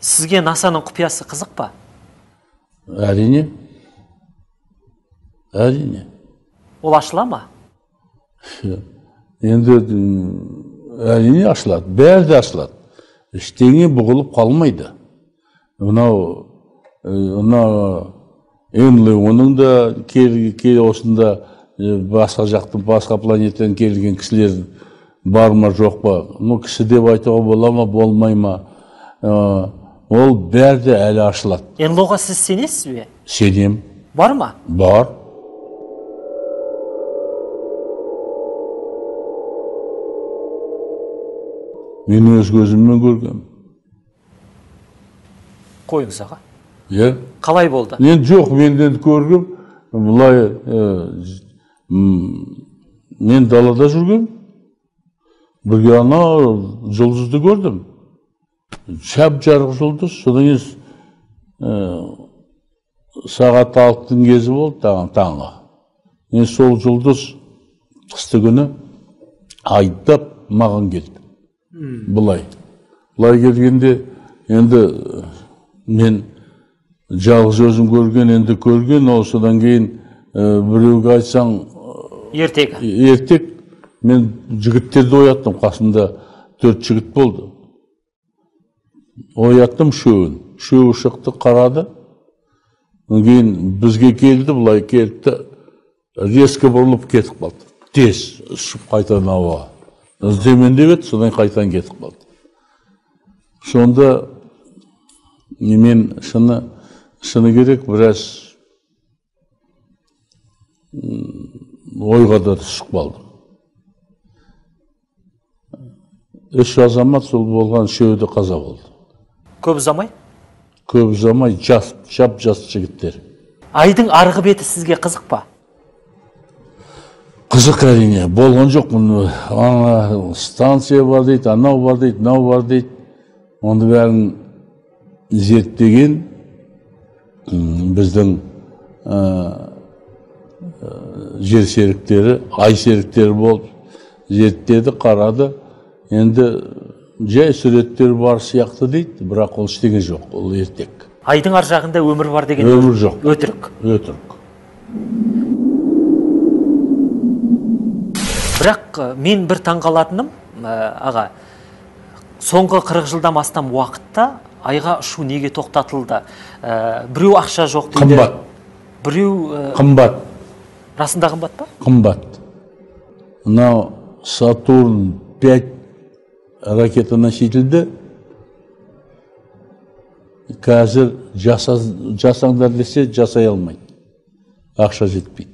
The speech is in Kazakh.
Сізге НАСАның құпиясы қызық па? Әрине. Әрине. Ол ашыла ма? Енді әрине ашылады. Бәрі де ашылады. Ештеңе бұғылып қалмайды. Мынау НЛО-ның да осында басқа жақтың, басқа планетадан келген кісілер бар ма, жоқ па? Ну, кісі деп айтуға бола ма, болмай ма? Ол бәрі де әлі ашылады. НЛО-ға сіз сенесіз бе? Сенем. Бар ма? Бар. Мен өз көзіммен көргем. Қойыңыз, аға. Иә. Қалай болды? Мен жоқ, мен енді көргем. Былай, мен далада жүргем. Бірге ана жұлдызды көрдім. Шап жарық жұлдыз. Содан кейін сағат 6-ның кезі болды таңғы. Мен сол жұлдыз қысты күні айдап маған келді. Былай. Былай келгенде енді мен жалғыз өзім көрген, енді көрген, ол содан кейін біреуге айтсаң ертек. Ертек. Мен жігіттерді ояттым, қасымда 4 жігіт болды. Ояттым үшеуін. Үшеуі шықты, қарады. Одан кейін бізге келді, былай келді, резко бұрылып кетіп қалды. Тез ұшып қайтадан ауаға. Іздемен деп еді, содан қайтадан кетіп қалды. Сонда мен шыны керек, біраз ойға да түсіп қалдым. 3 азамат сол болған, үшеуі де қаза болды. Көп ұзамай? Көп ұзамай, жап-жас жігіттер. Айдың арғы беті сізге қызық па? Қызық әрине, болған жоқпын. Ана станция бар дейді, анау бар дейді, мынау бар дейді. Оны бәрін зерттеген біздің жер серіктері, ай серіктері болып зерттеді, қарады. Енді жай суреттер бар сияқты дейді, бірақ ол ештеңе жоқ, ол ертек. Айдың ар жағында өмір бар деген өмір жоқ. Өтірік. Өтірік. Бірақ мен бір таңғалатыным, аға, соңғы 40 жылдан астам уақытта айға ұшу неге тоқтатылды? Біреу ақша жоқ дейді. Қымбат. Біреу қымбат. Расында қымбат па? Қымбат. Мынау Сатурн 5 ракетоносительді қазір жасаңдар десе жасай алмайды. Ақша жетпейді.